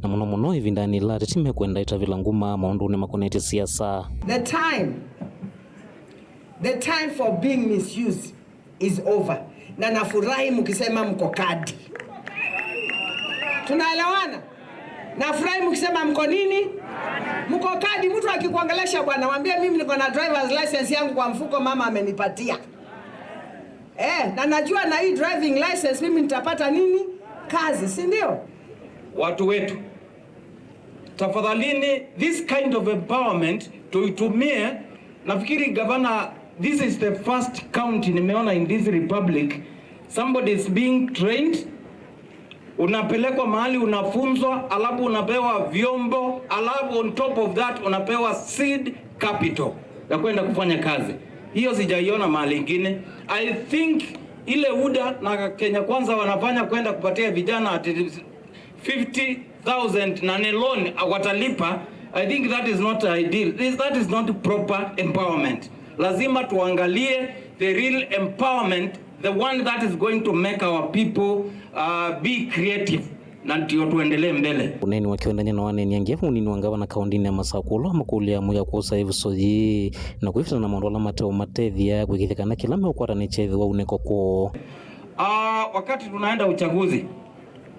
na mũno mũno ĩvindanĩ ĩla ateti mekwenda ĩtavĩla nguma maũndũnĩ makonetye siasa. The time, the time for being misused is over. Na nafurahi mkisema mko kadi. Tunaelewana? Nafurahi mkisema mko nini? Mko kadi. Mtu akikuongelesha bwana, mwambie mimi niko na driver's license yangu kwa mfuko, mama amenipatia. Eh, na najua na hii driving license mimi nitapata nini? Kazi, si ndio? Watu wetu, tafadhalini, this kind of empowerment tuitumie. Nafikiri gavana, this is the first county nimeona in this republic, somebody is being trained, unapelekwa mahali unafunzwa, alafu unapewa vyombo, alafu on top of that unapewa seed capital ya kwenda kufanya kazi. Hiyo sijaiona mahali ingine. I think ile UDA na Kenya Kwanza wanafanya kwenda kupatia vijana ati fifty thousand na ni loan watalipa, I think that is not ideal. This, that is not proper empowerment. Lazima tuangalie the real empowerment, the one that is going to make our people, uh, be creative, na ndio tuendelee mbele. Ũneeni wa kĩũndany'a na waneeni angĩ, mũnini wa ngavana kaũndĩnĩ ya Masakũ, ũla makũlya mũya kũsa ĩvuso yĩĩ na kwĩvĩtana na maũndũ ala mateũmatethya kwĩkĩthya kana kĩla meũkwata nĩkyeethĩwa unĩko kwoo. Ah, wakati tunaenda uchaguzi,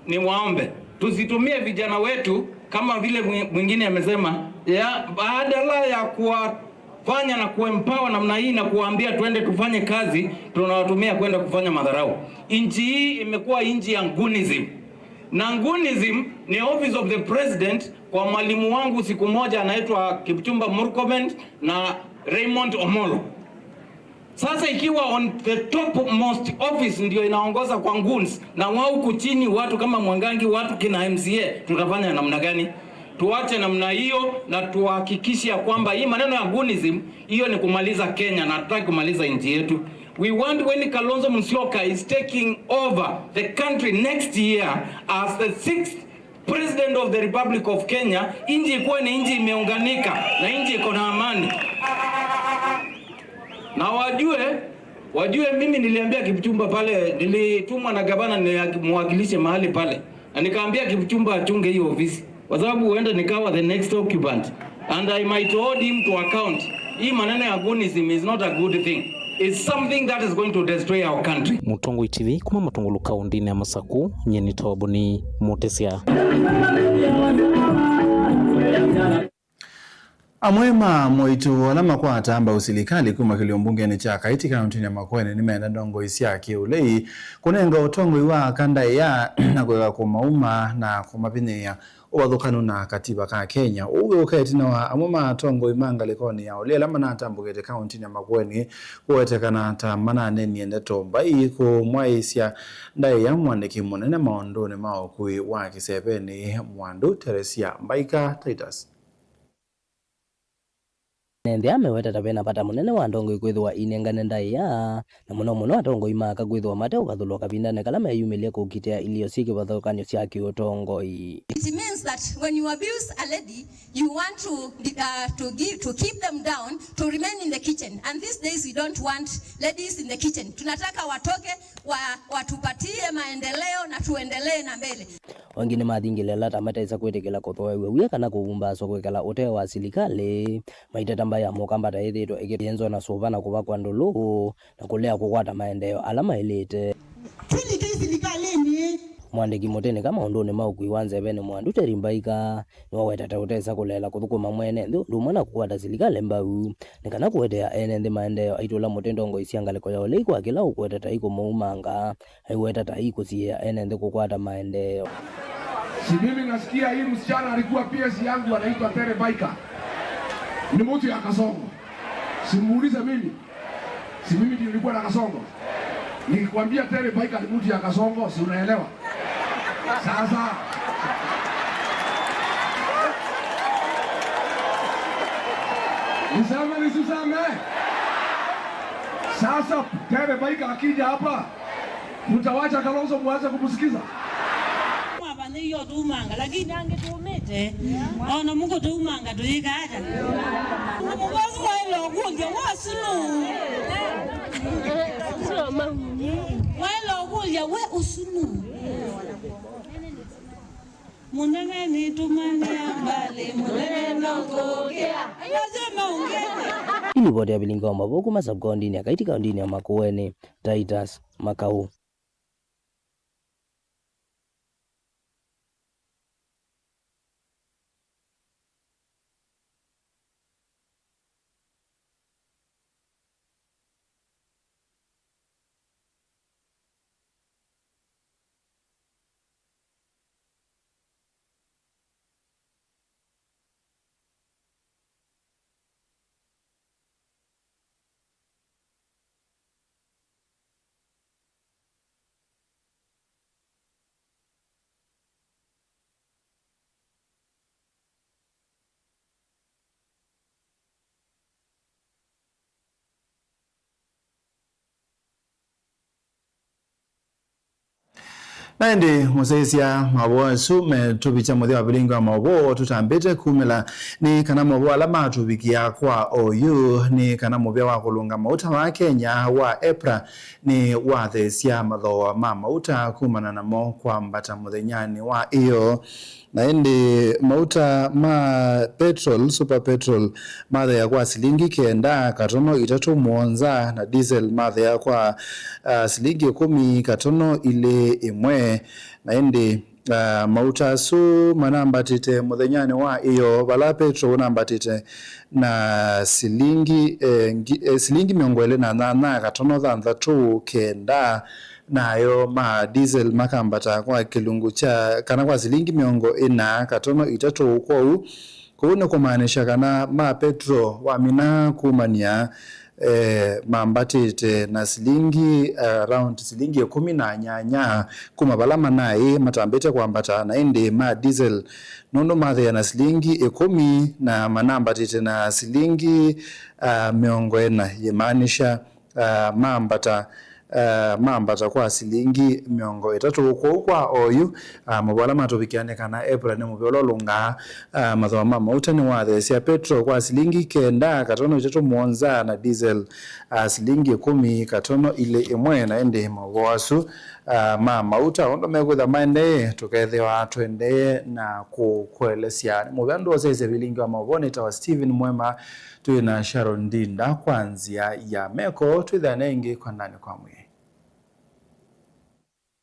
niwaombe tusitumie vijana wetu kama vile mwi-, mwingine amesema, ya, badala ya kuwafanya na kuempower namna hii na kuwaambia twende tufanye kazi, tunawatumia kwenda kufanya madharau. Nchi hii imekuwa nchi ya goonism. Na goonism ni office of the president kwa mwalimu wangu siku moja anaitwa Kipchumba Murkomen na Raymond Omolo. Sasa ikiwa on the topmost office ndio inaongoza kwa goons, na wa huku chini watu kama Mwangangi, watu kina M C A, tutafanya namna gani? Tuache namna hiyo na tuhakikishe ya kwamba hii maneno ya goonism, hiyo ni kumaliza Kenya na hatutaki kumaliza nchi yetu. We want when Kalonzo Musyoka is taking over the country next year as the sixth President of the Republic of Kenya, nchi ikuwe ni nchi imeunganika na nchi iko na amani. Na wajue, wajue mimi niliambia Kipchumba pale, nilitumwa na gavana nimwakilishe mahali pale. Na nikaambia Kipchumba achunge hiyo ofisi. Kwa sababu huenda nikawa the next occupant. And I might hold him to account. Hii maneno ya goonism is not a good thing. It's something that is going to destroy our country. Mũtongoi T V kuma Matungulu kaũndĩnĩ ya Masakũ, nyie nĩ Toboni Mũtĩsya. Amwe ma moitu ala makwataa mbau silikalĩ kuma kĩlio mbungenĩ kya Kaiti kaũntĩnĩ ya Makueni nĩmenda ndongoi sya kĩũlei kũnenga ũtongoi wa aka ndaĩa na kũeka kũmauma na kũmavinyĩĩa ũvathũkanu na katiba ka Kenya. Ũu wĩ ũka ĩtina wa amwe ma atongoi ma ngalĩkonĩ ya ũlei ala manatambũkĩte kaũntĩnĩ ya Makueni kũwetekana ta mananeenie ndeto mbai kũmwaĩĩsya ndaĩa mũandĩki mũnene maũndũnĩ ma ũkui wa kĩsevenĩ Mwandu Teresia Mbaika Titus. Ene nthĩ ameweta ta vena vata mũnene wa atongoi kwĩthĩwa inengane ndaĩa, na mũno mũno atongoi ma aka kwĩthĩwa mateũvathũlwa kavindanĩ kala meyumĩlya kũkitĩa ilio syĩ kĩvathũkany'o sya kĩũtongoi. It means that when you abuse a lady, you want to, uh, to give, to keep them down, to remain in the kitchen. And these days we don't want ladies in the kitchen. Tunataka watoke, wa, watupatie maendeleo na tuendelee na mbele. O angĩ nĩmathingĩle ala ta mataĩsa kwĩtĩkĩla kũthooew'a wia kana kũvumbaaswa kwĩkala ũtee wa silikalĩ, maiteta mbaĩ ya Mũkamba ta yĩthĩĩtwe ĩkĩthĩnzwa na sũva na kũvakwa ndũlũ na kũlea kũkwata maendeeo ala maĩlĩte. Twĩlĩkei silikalĩnĩ. Mũandĩki mũtĩnĩka maũndũnĩ ma ũkui wa nzeveni Mwandu Teri Mbaika nĩwawetete ũtesa kũleela kũthũkũma mwene nthĩ ũndũ ũmwe na kũkwata silikalĩ mbau nĩ kana kũetea ene nthĩ maendeeo aitũla mũtĩ ndongoi sya ngalĩko ya ũlei kwa kĩla ũkwetete ikũmũumanga. Aiweta ta ikũsiĩĩa ene nthĩ kũkwata maendeeo. Si mimi nasikia hii msichana alikuwa P S yangu anaitwa Tere Baika. Ni mtu ya Kasongo. Simuulize mimi. Si mimi ndio nilikuwa na Kasongo? Nikikwambia Terry Baika ni mtu ya Kasongo, si unaelewa? Sasa. Niseme nisiseme? Sasa Terry Baika akija hapa, mtawacha Kalonzo muanze kumsikiza? Mwavanĩie ũtũumanga, lakini angĩ tũũmĩte, ona mũkũtũumanga tũyĩka ata? Mũvosu waĩle ũkũlya, we ũsu nũũ? Waĩle ũkũlya, we ũsu nũũ? Mũnene nĩtũmanĩa mbalĩ, mũnene no kũkĩa. Lazima ungene. Nĩ livoti ya vilingi wa maũvoo kuma sub-kaũntĩnĩ ya Kaiti kaũntĩnĩ ya Makueni, Titus Makau. Na ĩndĩ mũsyaĩĩsya maũvoo asu metũvikya mũthya wa vilingi wa maũvoo tũtambĩte kumĩla nĩ kana maũvoo ala matũvikĩa kwa oyu nĩ kana mũvĩa wa kũlũnga mauta wa Kenya wa EPRA nĩwatheesya mathooa ma mauta kumana namo kwambata mũthenyanĩ wa ĩyoo. Na ĩndĩ mauta ma petrol, super petrol, matheea kwa silingi kenda katono itatũ mũonza, na diesel matheea kwa, ah, silingi ĩkũmi katono ilĩ ĩmwe. Na ĩndĩ, ah, mauta asu manambatĩte mũthenyanĩ wa ĩyoo, vala petrol ũnambatĩte na silingi, eh, ngi-, eh, silingi mĩongo ĩlĩ na nyanya katono thanthatũ kenda, nayo ma diesel makambata kwa kĩlungu kya, kana kwa silingi mĩongo ĩna katono itatũ. Kwoou, kũu nĩ kũmaanisha kana ma petro wamina kumania, eh, mambatĩte na silingi, eh, around silingi ĩkũmi na nyanya kuma vala manaĩ matambĩte kwambata, na ĩndĩ ma diesel nũndũ mathea na silingi ĩkũmi na manambatĩte na silingi, ah, mĩongo ĩna, yĩmaanisha ah, mambata, ah, mambata kwa silingi mĩongo ĩtatũ. Kwoou kwa oyu, ah, maũvoo ala matũvikĩa nĩ kana EPRA nĩ mũvĩa ũla ũlũngaa, ah, mathooa ma mauta nĩwatheesya petro kwa silingi kenda katono itatũ mũonza na diesel, ah, silingi ĩkũmi katono ilĩ ĩmwe. Na ĩndĩ maũvoo asu, ah, ma mauta ũndũ mekwĩtha maendee, tũkethĩwa tũendee na kũkũelesya. Nĩ mũvea ndũosesya vilingi wa maũvoo nĩtawa Stephen Mwema. Twĩ na Sharon Ndinda kwa nzĩa ya meko, twĩthane ĩngĩ kwa ndani kwa mwĩĩ.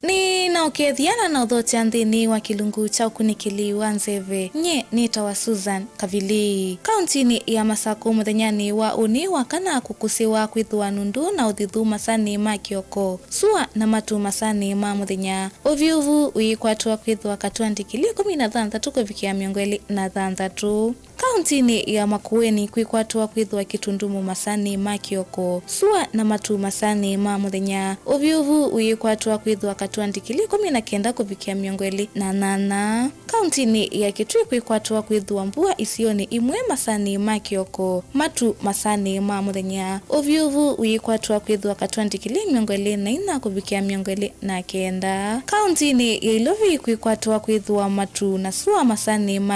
Nĩ na ũkethya na na ũthokya nthĩnĩ wa kĩlungu kya ũkunĩkĩli wa nzeve. Nyie nĩtawa Susan Kavili. Kauntinĩ ya Masakũ mũthenyanĩ wa ũnĩ wa kana kũkũsĩwa kwĩthĩwa nũndũ na ũthithu masanĩ ma kĩoko, sua na matu masanĩ ma mũthenya. Ũvyũvu ũyĩkwatwa kwĩthĩwa katw'a ndikili ĩkũmi na thanthatũ kũvikĩa mĩongo ĩlĩ na thanthatũ. Kauntinĩ ya Makueni kwĩkwatwa kwĩthĩwa kĩtundumu masanĩ ma kĩoko, sua na matu masanĩ ma mũthenya. Ũvyũvu ũyĩkwatwa kwĩthĩwa katw'a ndikili ĩkũmi na kenda kũvikĩa mĩongo ĩlĩ na nyanya. Kauntinĩ ya Kitui kwĩkwatwa kwĩthĩwa mbua isionĩ imwe masanĩ ma kĩoko, matu masanĩ ma mũthenya. Ũvyũvu ũyĩkwatwa kwĩthĩwa katw'a ndikili mĩongo ĩlĩ na inya kũvikĩa mĩongo ĩlĩ na kenda. Kauntinĩ ya Ilovi kwĩkwatwa kwĩthĩwa matu na sua masanĩ ma